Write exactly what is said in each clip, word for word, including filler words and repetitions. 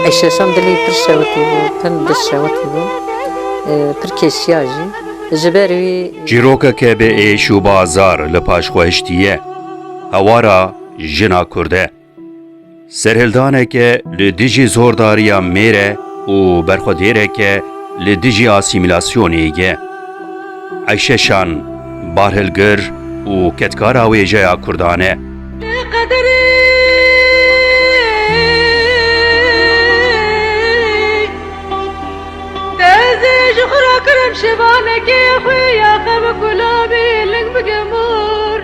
Eyşeşan dilî pir şewitî bû, pir dilşewitî bû, e, pir kêşiya jî. Ji ber wî Çîrokeke bi êş û bazar li paş xwe hiştiye. Hewara jina Kurd e. Serhildaneke li dijî zordariya mêr e û berxwedêreke li dijî asîmîlasyonê ye. Eyşeşan, barhilgir û kedkara wêjeya Kurdan e. Qederê dezê ji xwe re kirim şivanekê xwe ya xev û kulabê ling bige mor.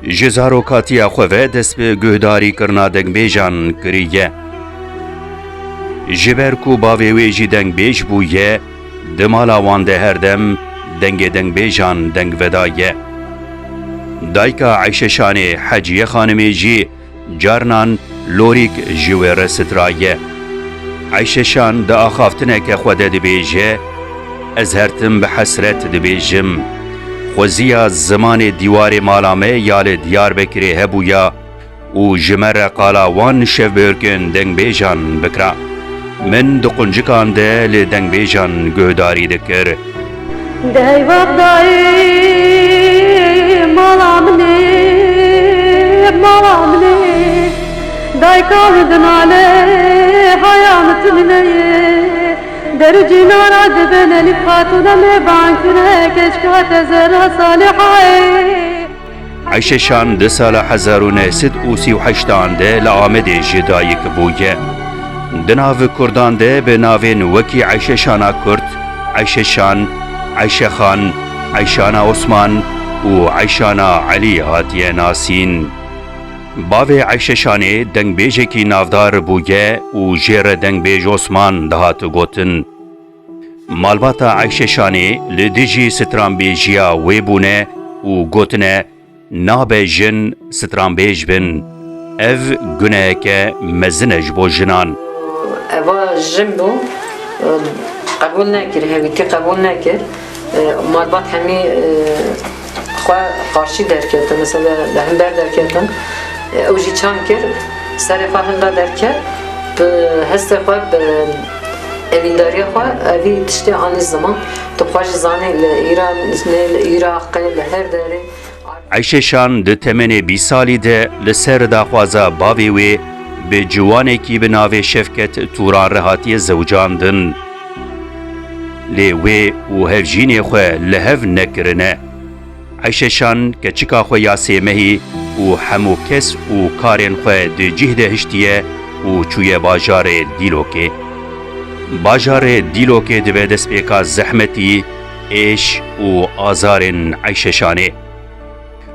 Ji zarokatiya xwe ve dest bi guhdarîkirina dengbêjan kiriye. Ji ber ku bavê wê jî dengbêj bûye, di mala wan de her dem dengê dengbêjan deng vedaye. Dayika Eyşeşanê Heciye Xanimê jî carinan lorîk ji wê re sitraye. Eyşeşan di axaftineke xwe de dibêje, Ez her tim bi hesret dibêjim. Xweziya zimanê dîwarê mala me ya li Diyarbekirê hebûya û ji me re qala wan şevbêrkin dengbêjan bikira. Min di quncikan de li dengbêjan guhdarî dikir. Dey Bexdayê mala min ê, mala min ê. Dayika min dinale, haya min tu min ê. Derû cînara dibe Nelîf Xatûne me bang tune, keçika te zerra Salihayê. Eyşeşan di sala hezar û neh sed û sî û heştan de li Amedê ji dayik bûye. Di nav Kurdan de bi navên wekî Eyşeşana Kurd, Eyşeşan, Eyşexan, Eyşana Osman û Eyşana Elî hatiye nasîn. Bavê Eyşeşanê dengbêjekî navdar bûye û jê re dengbêj Osman dihat gotin. Malbata Eyşeşanê li dijî stranbêjiya wê bûne û gotine, Nabe jin stranbêj bin. Ev guneheke mezin e ji bo jinan. Eva jin bû, qebûl nekir, hevîtî qebûl nekir. Malbat hemî xwe qarşî derketin, mesela li hember derketin. Ew jî çand kir, serê xwe hinda derket, bi hestê xwe, bi evîndariya xwe, evî tiştê anî ziman. Tu xwe jî zanî li Îran, ne li Iraqê, li her derê. Eyşeşan di temenê bîst salî de li ser daxwaza bavê wê bi ciwanekî bi navê Şevket Turan re hatiye zewicandin. Lê wê û hevjînê xwe li hev nekirine. Eyşeşan keçika xwe ya sê mehî û hemû kes û karên xwe di cih de hiştiye û çûye bajarê Dîlokê. Bajarê Dîlokê dibe destpêka zehmetî, êş û azarên Eyşeşanê.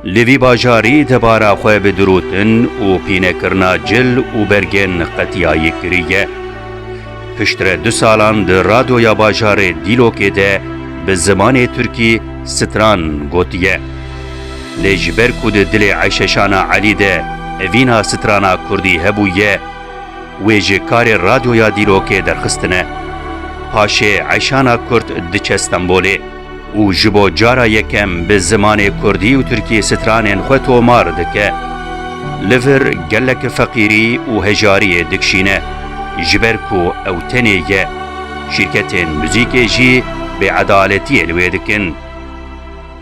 Li vî bajarî debara xwe bi dirûtin û pînekirina cil û bergên qetiyayî kiriye. Piştre du salan di radyoya bajarê Dîlokê de bi zimanê tirkî stran gotiye. Lê ji ber ku di dilê Eyşeşana Elî de evîna strana kurdî hebûye, wê ji karê radyoya Dîlokê derxistine. Paşê Eyşana Kurd diçe Stenbolê û ji bo cara yekem bi zimanê kurdî û tirkî stranên xwe tomar dike. Li vir gelek feqîrî û hejariyê dikişîne, ji ber ku ew tenê ye. Şîrketên muzîkê jî bêedaletiyê li wê dikin.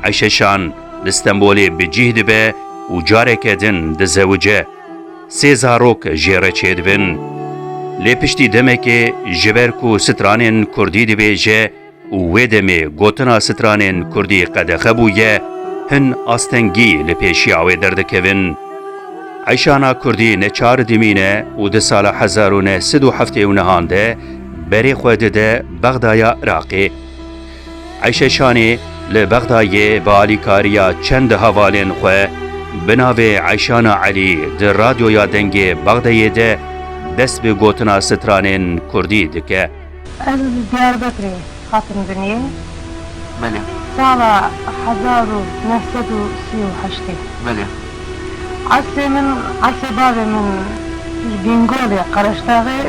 Eyşeşan li Stenbolê bi cih dibe û careke din dizewice. Sê zarok jê re çêdibin. Lê piştî demekê, ji ber ku stranên kurdî dibêje û wê demê gotina stranên kurdî qedexe bûye, hin astengî li pêşiya wê derdikevin. Eyşana kurdî neçar dimîne û di sala hezar û neh sed û heftê û nehan de berê xwe dide Bexdaya Iraqê. Eyşeşanê li Bexdayê bi alîkariya çend hevalên xwe bi navê Eyşana Elî di radyoya dengê Bexdayê de dest bi gotina stranên kurdî dike. Ez li Diyarbekirê hatim dinyê. Belê. Sala hezar û neh sed û sî û heştê. Belê. Eslê min, eslê bavê min ji Bîngolê, Qereştaxê.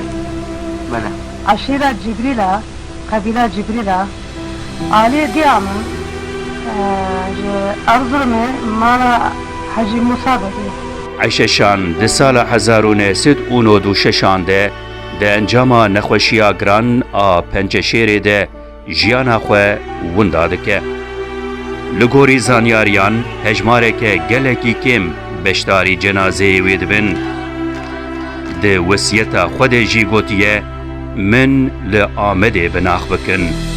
Belê. Eşîra Cibrîl e. Qebîla Cibrîl e. Aliyê diya min, e, ji Erzurumê mala Hecî Musa Bedî. Eyşeşan di sala hezar û neh sed û nod û şeşan de Di encama nexweşiya giran a Penceşêrê de jiyana xwe winda dike. Li gorî zanyariyan, hejmareke gelekî kêm beşdarî cenazeyê wê dibin. Di wesiyeta xwe de jî gotiye, "Min li Amedê binax bikin."